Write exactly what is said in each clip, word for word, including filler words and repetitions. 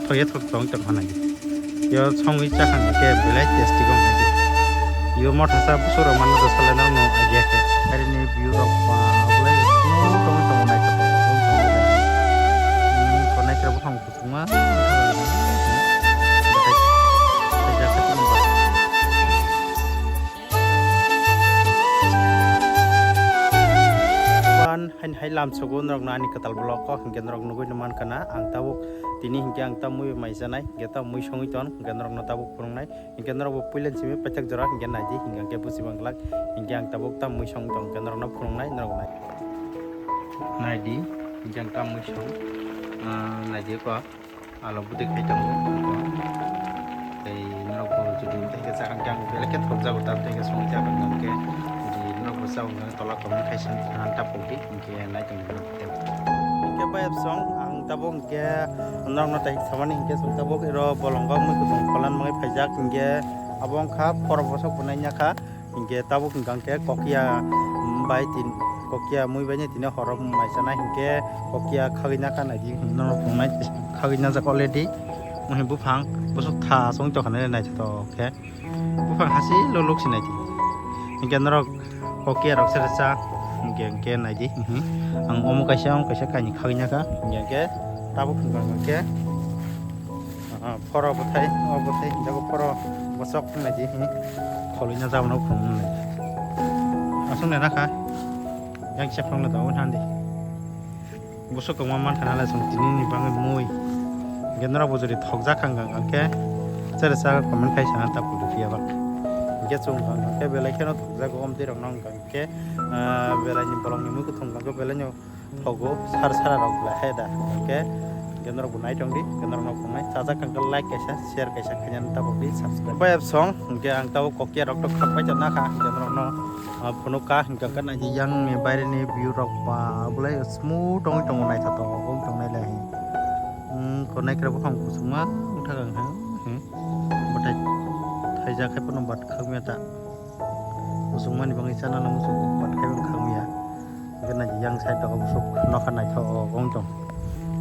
Thoye thok tong tong hwnai. Yo songwi chakha hwnkhe belai tasty wng hai. Yo motha sa busurok manna do salai norokno idea khe. Arini view rok ba belai tong tong naithotok. Hmm, konai khe buphang kusuma. Wan hain hai lamsogo norokno ani kwtal vlog o hwnkhe norok nugui no mankha na ang tabuk tini hwnkhe ang ta mui mai chanai hwnkhe ta mui songwi ton hwnkhe norokno tabuk phunuknai hwnkhe norok bo puila simi paithak jora hwnkhe naidi hwnkhe buji manglak hwnkhe ang tabuk ta mui songwi ton hwnkhe norokno phunuknai norok nai naidi hwnkhe ang ta mui song ah, naidi ko. Alo bwtwi khai tongo. Tei norok bo jodi tei khe chakha khe ang belai khe thokjago ta tei khe songwi chakha hwnkhe jodi norok bo chao hwnkhe tola comment khai san thana ta pokdi hwnkhe nai tongdi norok tei. Hwnkhe bai absong ang tabuk hwnkhe norokno tei samani hwnkhe chwng tabuk iro bolongo mui kutung pholan mangai phaijak hwnkhe abo wngkha phoro bosok bo nai yakha. Hingke tabuk hingka hingke kokiya, mm, bai tin, kokiya mui bai ni tini horo mai chana hingke kokiya khagwi na ka nai di, no phungnai khagwi na jak already. Mui buphang busuk tha song tokha nai naithotok khe. Buphang hasi lo luk sinai di. Hingke norok kokiya rok sere cha hingke hingke nai di. Mhm. Ang omo kaisa, omo kaisa kaini khagwi na ka. Hingke hingke tabuk hingka hingke. Ah, phoro bwthai, o bwthai hinjago phoro bwsok wng nai di, hmm, kholwi na jabano phunuk nai. Aswk nai nakha, yang sephang le daui handi. Bwswk kwma mankha nalai chwng tini ni bagwi mui. Hwnkhe norok bo jodi thokjak kha hwnkha hwnkhe, chere cha comment khai sana ta phudu phiya bak. Hwnkhe chwng hwnkha hwnkhe belai kheno thokjago, omtwi rokno hwnkha hwnkhe, ah, belai ni bolong ni mui kwthwng hwnkha hwnkhe belai no. Thogo sar sara rok belai hai da. Hingke hingke norok bo nai tong di, hingke norok no phungnai chajak hingke like kaisa, share kaisa khaina tabuk di subscribe. Bai absong hingke ang tabuk kokiya rok to khak bai tong nakha, hingke norok no, ah, phunuk ka hingke hingke nai yang ni baire ni view rok ba belai smooth ongoi tongo naithotok ongoi tongnai le. Hmm, konai kre buphang kusuma wngthang ang ha. Hmm. Batai thaijak hai pono bat khak mya ta. Kusung mani bangwi chana no muchung bat khai wng khak mya. Hingke nai yang side o busuk nokha naithok wng tong.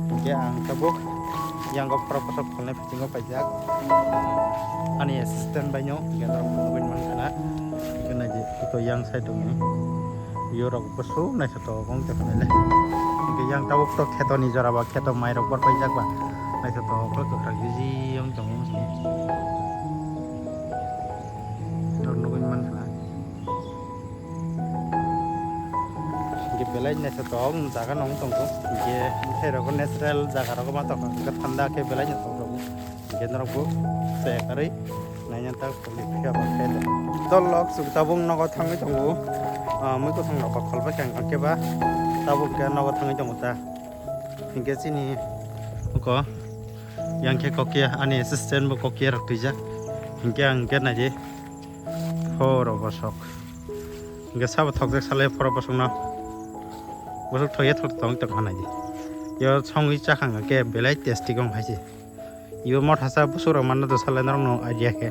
Hingke ang tabuk yang o phorok bosok kholnai bisingo paijak. Ani assistant bai no hingke norok nugui mankha na. Hingke nai di ito yang side o ni view rok busuk naithotok wng tong nai le. Hingke yang tabuk to kheto ni jora ba kheto mai rok bor paijak ba naithotok khe kwkhwrang biji wng tong wng. Norok nugui mankha na. Hingke belai naithotok jaga no wng tongo. Hingke bwthai rogo natural jaga rogo ma tongkha, hingke thanda khe belai naithotok rogo. Hingke norok bo chaya karwi naina ta khogwi phiya ba khe le. Dol lok chwng tabuk nogo thangwi tongo. Ah, mui kwthang rok ba kholbai kha hingke ba tabuk khe nogo thangwi tongo ta. Hingke chini oko yang khe kokiya ani assistant bo kokiya rok twijak. Hingke ang khe naidi. Phoro bosok. Hingke sabo thokjak salai phoro bosokno. Bosok thokya thok tong tong hanai di. Yo songwi chakha hingke belai tasty wng hai se. Yo motha sa busuk rok manna do salai norok no idea khe.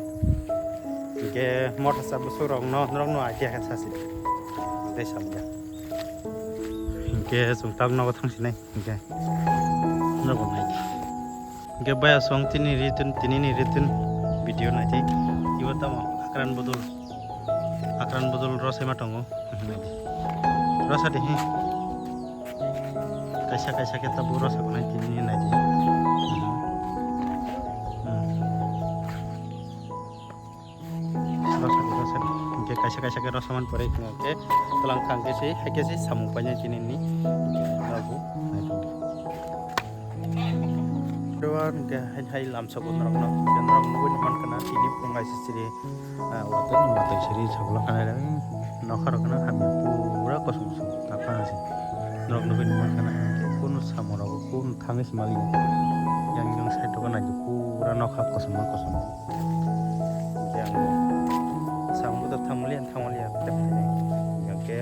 Hingke motha sa busuk rok no norok no idea khe sasi. Tei salya. Hingke chwng tak nogo thang sinai hingke. Norok bo nai di. Hingke baya song tini ritun, tini ni ritun video nai di. Ibo tamo akran bodol, akran bodol rosai ma tongo. Nai di. Rosa di hi. Kaisa kaisa khe tabuk rosa bo nai tini ni nai di. Hmm. Rasa, rasa. Hingke kaisa kaisa khe rasa man pore hingke tlang khang khe se hai khe se samung painai tini ni hingke norok bo nai tong di. Doa hingke hai hai lamsa bo norok no hingke norok nugui man kana tini phung hai se siri, ah, watoi watoi siri sabula kanai rok nokha rok no hamya pura kosong kosong ta phang se norok nugui man kana hingke kunu samung rok kunu thangwi se mali yang yang side rok nai pura nokha kosong kosong. Yang samung bo thangmali ang thangmali ang tep tep. Yang ke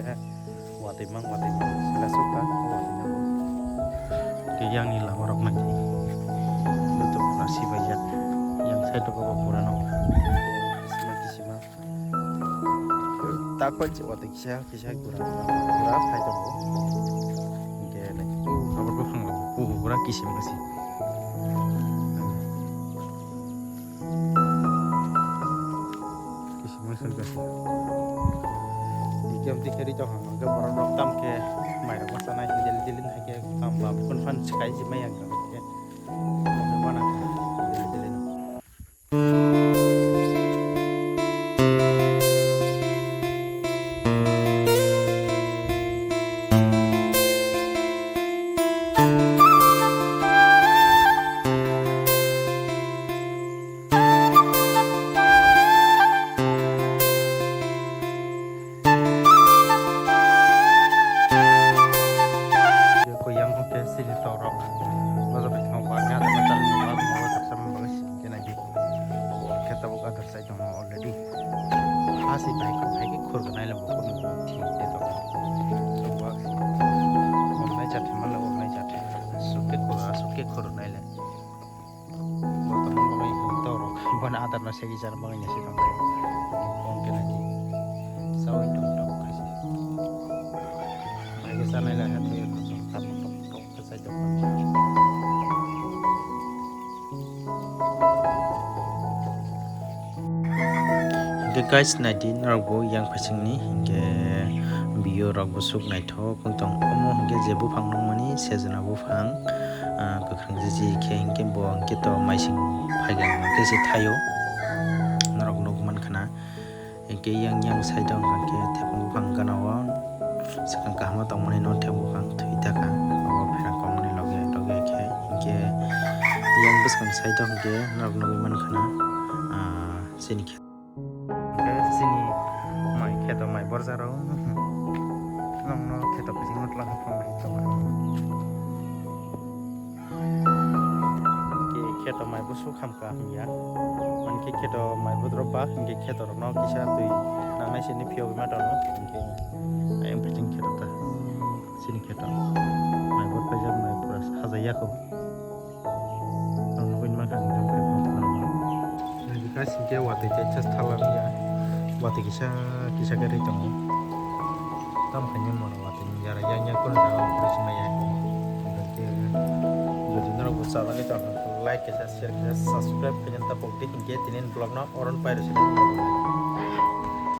watui mang watui mang sila suka watui nang. Ke yang ni lama rok nai. Lutuk nasi bayat. Yang saya tu kau kurang. Sima kisima. Tak kau cik watui kisa kisa kurang kurang kurang hai tu. Ke nai. Kabar kau hang. Kurang kisim kasi. Dikhe ri tong hang khe borok rok tam khe mai rok bachana deli deli hai khe kam ba kun phan sikai ji mai ang khe. Wana deli deli no. Ko yang ko ke sini torok. Baza bai thang ba ya ta ta ni ba ni ba ta sama ba si ke na di. Ke ta bu ka ta sai tong already. Ha si bai ko bai ke khur ga nai la bo ko ni thi ke to. To ba si. Ko nai chat ma la ko nai chat. Su ke khur a su ke khur nai la. Bortong bagwi tong rok. Bono adar no segi jar bagwi nasi tong rok. Bong kena di. Sawi tong tong kaisi. Bai khe sanai lai ha thwi ko tong tap tong tong khe sai tong. Hingke guys, naidi norok bo yang phaisingni hingke view rok bo suk naithok wng tong. Omo hingke je buphang nukmani sejna buphang, ah, kwkhwrang jiji khe hingke bo hingke to maising phaikha hingke se thaio norok nukmankha na. Hingke yang yang side o hingke thaiphang buphang gana o swkang kaham o tongmani no thaiphang buphang thwi taka abo pherang kongmani loge loge khe hingke yang bwskang side o hingke norok nugwi mankha na, ah, chini khe. Hingke chini mai kheto mai borjaro. Nongno kheto bisingo twlang phang mai tongma. Hingke kheto mai busu khamka hingya. Mankhe kheto mai budro ba hingke kheto rokno kisa twi nangnai sini phiyogwi ma tono. Hingke ayang phaising kheto ta. Chini kheto. Mai bor paijak mai pura sajak ya kho. Ang nugwi mankha ang jang khe phone khna. Nai kha singkhe watwi tei test thala wngya. Watwi kisa kisa khe ri tongo. Tam khaini mora watwi ni jara yang yang kono jaga khe sima ya. Jodi norok bo chalani tong like kisa share kisa subscribe khaina ta pokdi hinkhe tini vlog no oron pairo sini.